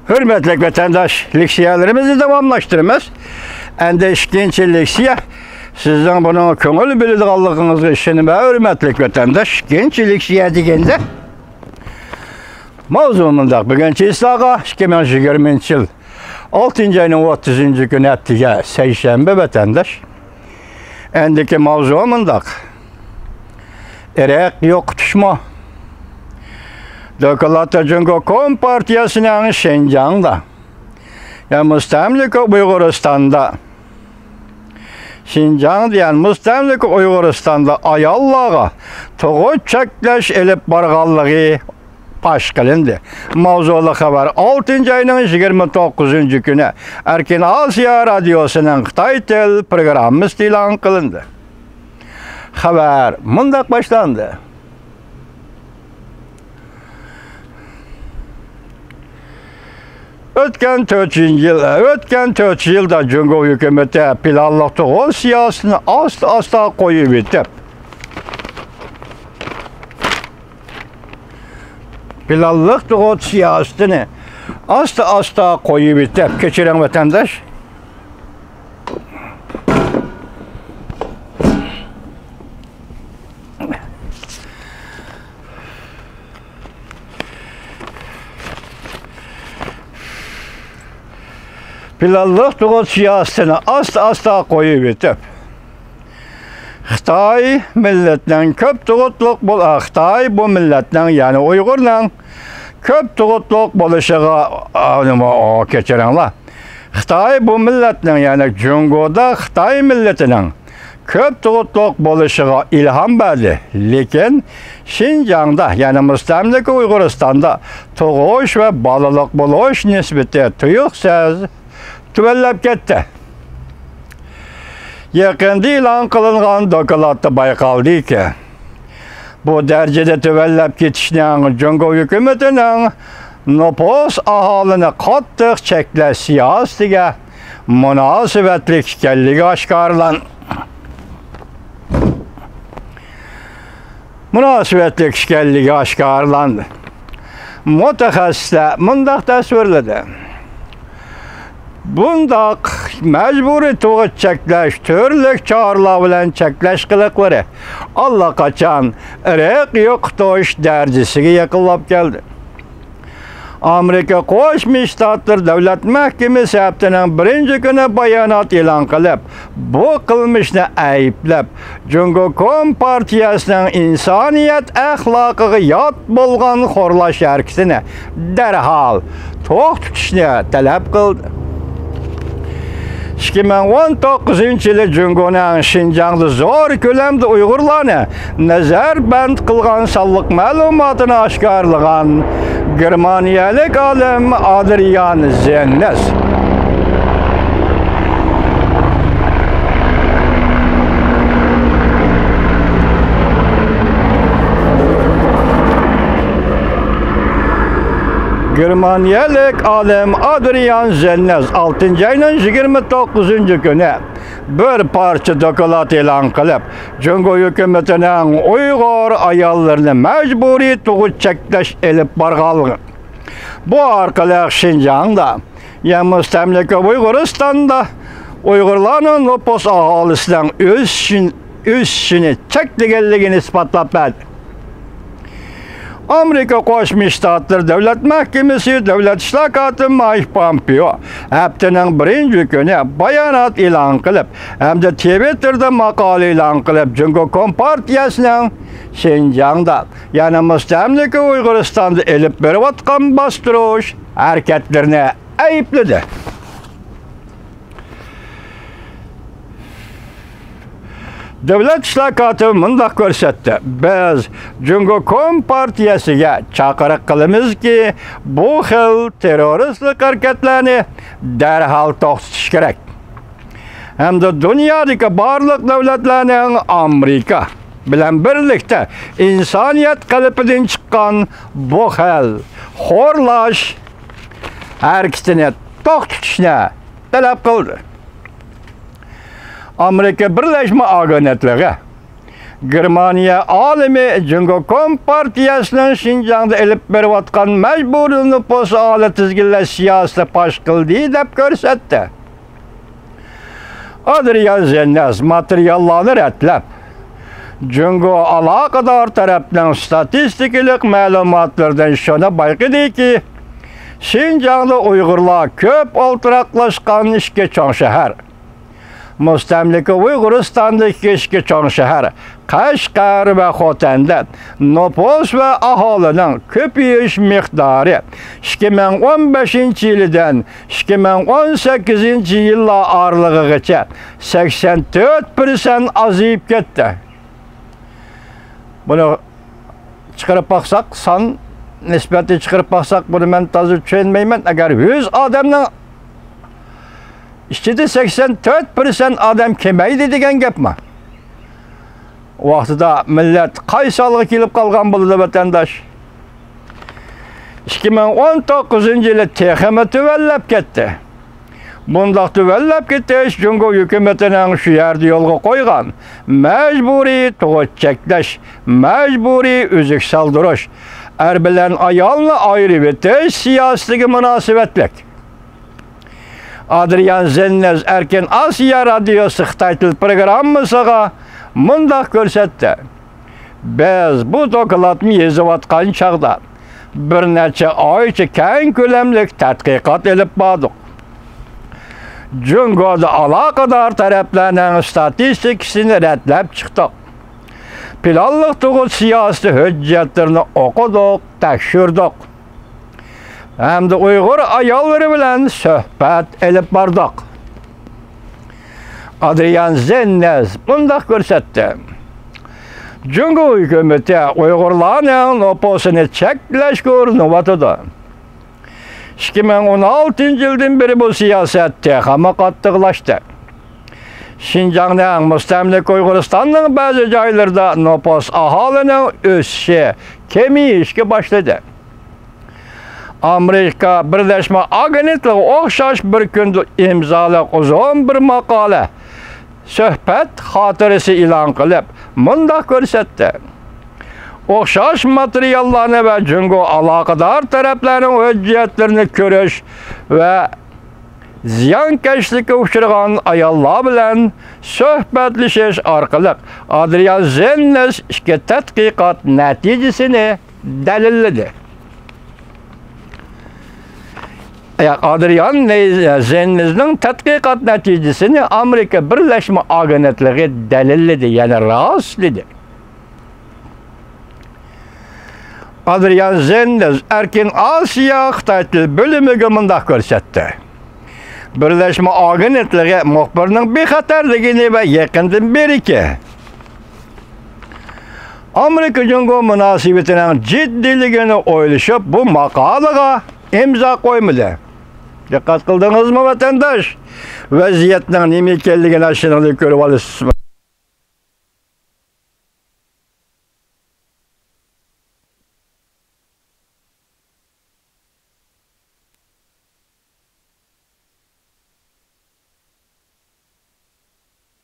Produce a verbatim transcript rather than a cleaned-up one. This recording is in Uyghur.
ھۆرمەتلىك ۋەتەنداش، لېكسىيەلىرىمىزنى داۋاملاشتۇرىمىز. ئەمدى ئىككىنچى لېكسىيە، سىزنىڭ بۇنىڭغا كۆڭۈل بۆلىدىغانلىقىڭىزغا ئىشىنىمەن، ھۆرمەتلىك ۋەتەنداش. ئىككىنچى لېكسىيە دېگەندە، ماۋزۇ مۇنداق، بۈگۈن چېسلاغا ئىككى مىڭ يىگىرمىنچى يىل ئالتىنچى ئاينىڭ ئوتتۇزىنچى كۈنى ھەپتىگە سەيشەنبە ۋەتەنداش. ئەندىكى ماۋزۇ مۇنداق. ئىرق يوقىتىشمۇ؟ دوكلاتتا جۇڭگو كومپارتىيەسىنىڭ شىنجاڭدا، يەنى مۇستەملىكە ئۇيغۇرىستاندا، شىنجاڭدا، يەنى مۇستەملىكە ئۇيغۇرىستاندا ئاياللارغا تۇغۇت چەكلەش ئېلىپ بارغانلىقى پاش قىلىندى. ماۋزۇلۇق خەۋەر ئالتىنچى ئاينىڭ يىگىرمە توققۇزىنچى كۈنى ئەركىن ئاسىيا رادىيوسىنىڭ خىتاي تىل پروگراممىسىدا ئېلان قىلىندى. خەۋەر مۇنداق باشلاندى. ئۆتكەن تۆت يىل، ئۆتكەن تۆت يىلدا جۇڭگو ھۆكۈمىتى پىلانلىق تۇغۇت سىياسىتىنى ئاستا-ئاستا قويۇۋېتىپ، پىلانلىق تۇغۇت سىياسىتىنى ئاستا-ئاستا قويۇۋېتىپ، كەچۈرۈڭ ۋەتەنداش. پىلانلىق تۇغۇت سىياسىتىنى ئاستا-ئاستا قويۇۋېتىپ، خىتاي مىللىتىنىڭ كۆپ تۇغۇتلۇق بول-، ئا، خىتاي بۇ مىللەتنىڭ، يەنى ئۇيغۇرنىڭ كۆپ تۇغۇتلۇق بولۇشىغا، ئا، نېمە، ئو، كەچۈرۈڭلار. خىتاي بۇ مىللەتنىڭ، يەنى جۇڭگودا خىتاي مىللىتىنىڭ كۆپ تۇغۇتلۇق بولۇشىغا ئىلھام بەردى. لېكىن شىنجاڭدا، يەنى مۇستەملىكە ئۇيغۇرىستاندا تۇغۇش ۋە بالىلىق بولۇش نىسبىتى تۇيۇقسىز تۆۋەنلەپ كەتتى. يېقىندا ئېلان قىلىنغان دوكلاتتا بايقالدىكى، بۇ دەرىجىدە تۆۋەنلەپ كېتىشنىڭ جۇڭگو ھۆكۈمىتىنىڭ نوپۇس ئاھالىنى قاتتىق چەكلەش سىياسىتىگە مۇناسىۋەتلىك ئىكەنلىكى ئاشكارىلاندى. مۇناسىۋەتلىك ئىكەنلىكى ئاشكارىلاندى. مۇتەخەسسىسلەر مۇنداق تەسۋىرلىدى. بۇنداق مەجبۇرىي تۇغۇت چەكلەش، تۈرلۈك چارىلەر بىلەن چەكلەش قىلىقلىرى ئاللىقاچان ئىرق يوقىتىش دەرىجىسىگە يېقىنلاپ كەلدى. ئامېرىكا قوشما شتاتلىرى دۆلەت مەھكىمىسى ھەپتىنىڭ بىرىنچى كۈنى بايانات ئېلان قىلىپ، بۇ قىلمىشنى ئەيىبلەپ، جۇڭگو كومپارتىيەسىنىڭ ئىنسانىيەت ئەخلاقىغا يات بولغان خورلاش ھەرىكىتىنى دەرھال توختىتىشنى تەلەپ قىلدى. ئىككى مىڭ ئون توققۇزىنچى يىلى جۇڭگونىڭ شىنجاڭدا زور كۆلەمدە ئۇيغۇرلارنى نەزەربەند قىلغان سانلىق مەلۇماتىنى ئاشكارىلىغان گېرمانىيەلىك ئالىم ئادرىيان زېننېس. گېرمانىيەلىك ئالىم ئادرىيان زېننېس ئالتىنچى ئاينىڭ يىگىرمە توققۇزىنچى كۈنى بىر پارچە دوكلات ئېلان قىلىپ، جۇڭگو ھۆكۈمىتىنىڭ ئۇيغۇر ئاياللىرىنى مەجبۇرىي تۇغۇت چەكلەش ئېلىپ بارغانلىقى، بۇ ئارقىلىق شىنجاڭدا، يەنى مۇستەملىكە ئۇيغۇرىستاندا ئۇيغۇرلارنىڭ نوپۇس ئاھالىسىنىڭ ئۆسۈشىنى، ئۆسۈشىنى چەكلىگەنلىكىنى ئىسپاتلاپ بەردى. ئامېرىكا قوشما شتاتلىرى دۆلەت مەھكىمىسى دۆلەت ئىشلار كاتىپى مايك پومپېئو ھەپتىنىڭ بىرىنچى كۈنى بايانات ئېلان قىلىپ، ھەمدە تىۋىتتېردا ماقالە ئېلان قىلىپ، جۇڭگو كومپارتىيەسىنىڭ شىنجاڭدا، يەنى مۇستەملىكە ئۇيغۇرىستاندا ئېلىپ بېرىۋاتقان باستۇرۇش ھەرىكەتلىرىنى ئەيىبلىدى. دۆلەت ئىشلار كاتىپى مۇنداق كۆرسەتتى: بىز جۇڭگو كومپارتىيەسىگە چاقىرىق قىلىمىزكى، بۇ خىل تېررورىستلىق ھەرىكەتلەرنى دەرھال توختىتىش كېرەك. ھەمدە دۇنيادىكى بارلىق دۆلەتلەرنىڭ ئامېرىكا بىلەن بىرلىكتە ئىنسانىيەت قېلىپىدىن چىققان بۇ خىل خورلاش ھەرىكىتىنى توختىتىشنى تەلەپ قىلدى. ئامېرىكا بىرلەشمە ئاگېنتلىقى گېرمانىيە ئالىمى جۇڭگو كومپارتىيەسىنىڭ شىنجاڭدا ئېلىپ بېرىۋاتقان مەجبۇرىي نوپۇس ئاھالە تىزگىنلەش سىياسىتى پاش قىلدى دەپ كۆرسەتتى. ئادرىيان زېننەس ماتېرىياللارنى رەتلەپ، جۇڭگو ئالاقىدار تەرەپنىڭ ستاتىستىكىلىق مەلۇماتلىرىدىن شۇنى بايقىدىكى، شىنجاڭدا ئۇيغۇرلار كۆپ ئولتۇراقلاشقان ئىككى چوڭ شەھەر، مۇستەملىكە ئۇيغۇرىستاندىكى ئىككى چوڭ شەھەر قەشقەر ۋە خوتەندە نوپۇس ۋە ئاھالىنىڭ كۆپىيىش مىقدارى ئىككى مىڭ ئون بەشىنچى يىلىدىن ئىككى مىڭ ئون سەككىزىنچى يىللار ئارىلىقىغىچە سەكسەن تۆت پىرسەنت ئازىيىپ كەتتى. بۇنى چىقىرىپ باقساق، سان نىسبەتنى چىقىرىپ باقساق، بۇنى مەن تازا چۈشەنمەيمەن. ئەگەر يۈز ئادەمنىڭ ئىچىدە سەكسەن تۆت پىرسەنت ئادەم كېمەيدى دېگەن گەپمۇ؟ ۋاقتىدا مىللەت قايسى ھالغا كېلىپ قالغان بولىدۇ، ۋەتەنداش؟ ئىككى مىڭ ئون توققۇزىنچى يىلى تېخىمۇ تۆۋەنلەپ كەتتى. بۇنداق تۆۋەنلەپ كېتىش جۇڭگو ھۆكۈمىتىنىڭ شۇ يەردە يولغا قويغان مەجبۇرىي تۇغۇت چەكلەش، مەجبۇرىي ئۈزۈك سالدۇرۇش، ئەر بىلەن ئايالنى ئايرىۋېتىش سىياسىتىگە مۇناسىۋەتلىك. ئادرىيان زېننېز ئەركىن ئاسىيا رادىيوسى خىتاي تىل پروگراممىسىغا مۇنداق كۆرسەتتى: بىز بۇ دوكلاتنى يېزىۋاتقان چاغدا بىر نەچچە ئايچە كەڭ كۆلەملىك تەتقىقات ئېلىپ باردۇق. جۇڭگودا ئالاقىدار تەرەپلەرنىڭ ستاتىستىكىسىنى رەتلەپ چىقتۇق. پىلانلىق تۇغۇت سىياسىتى ھۆججەتلىرىنى ئوقۇدۇق، تەكشۈردۇق. ھەمدە ئۇيغۇر ئاياللىرى بىلەن سۆھبەت ئېلىپ باردۇق. ئادرىيان زېننېز مۇنداق كۆرسەتتى: جۇڭگو ھۆكۈمىتى ئۇيغۇرلارنىڭ نوپۇسىنى چەكلەشكە ئۇرۇنۇۋاتىدۇ. ئىككى مىڭ ئون ئالتىنچى يىلدىن بېرى بۇ سىياسەت تېخىمۇ قاتتىقلاشتى. شىنجاڭنىڭ، مۇستەملىكە ئۇيغۇرىستاننىڭ بەزى جايلىرىدا نوپۇس ئاھالىنىڭ ئۆسۈشى، كېمىيىشكە باشلىدى. ئامېرىكا بىرلەشمە ئاگېنتلىقىغا ئوخشاش بىر كۈندە ئىمزالىق ئۇزۇن بىر ماقالە، سۆھبەت خاتىرىسى ئېلان قىلىپ، مۇنداق كۆرسەتتى: ئوخشاش ماتېرىياللارنى ۋە جۇڭگو ئالاقىدار تەرەپلەرنىڭ ھۆججەتلىرىنى كۆرۈش ۋە زىيانكەشلىككە ئۇچرىغان ئاياللار بىلەن سۆھبەتلىشىش ئارقىلىق ئادرىيان زېننېس ئىككى تەتقىقات نەتىجىسىنى دەلىللىدى. ياق، ئادرىيان زېننېزنىڭ تەتقىقات نەتىجىسىنى ئامېرىكا بىرلەشمە ئاگېنتلىقى دەلىللىدى، يەنى راستلىدى. ئادرىيان زېننېز ئەركىن ئاسىيا خىتاي تىل بۆلۈمىگە مۇنداق كۆرسەتتى: بىرلەشمە ئاگېنتلىقى مۇخبىرنىڭ بىخەتەرلىكىنى ۋە يېقىندىن بېرىكى ئامېرىكا جۇڭگو مۇناسىۋىتىنىڭ جىددىيلىكىنى ئويلىشىپ، بۇ ماقالىغا ئىمزا قويمىدى. دىققەت قىلدىڭىزمۇ، ۋەتەنداش؟ ۋەزىيەتنىڭ نېمە ئىكەنلىكىنى ئاشۇنىڭدىن كۆرۈۋالىسىزمۇ؟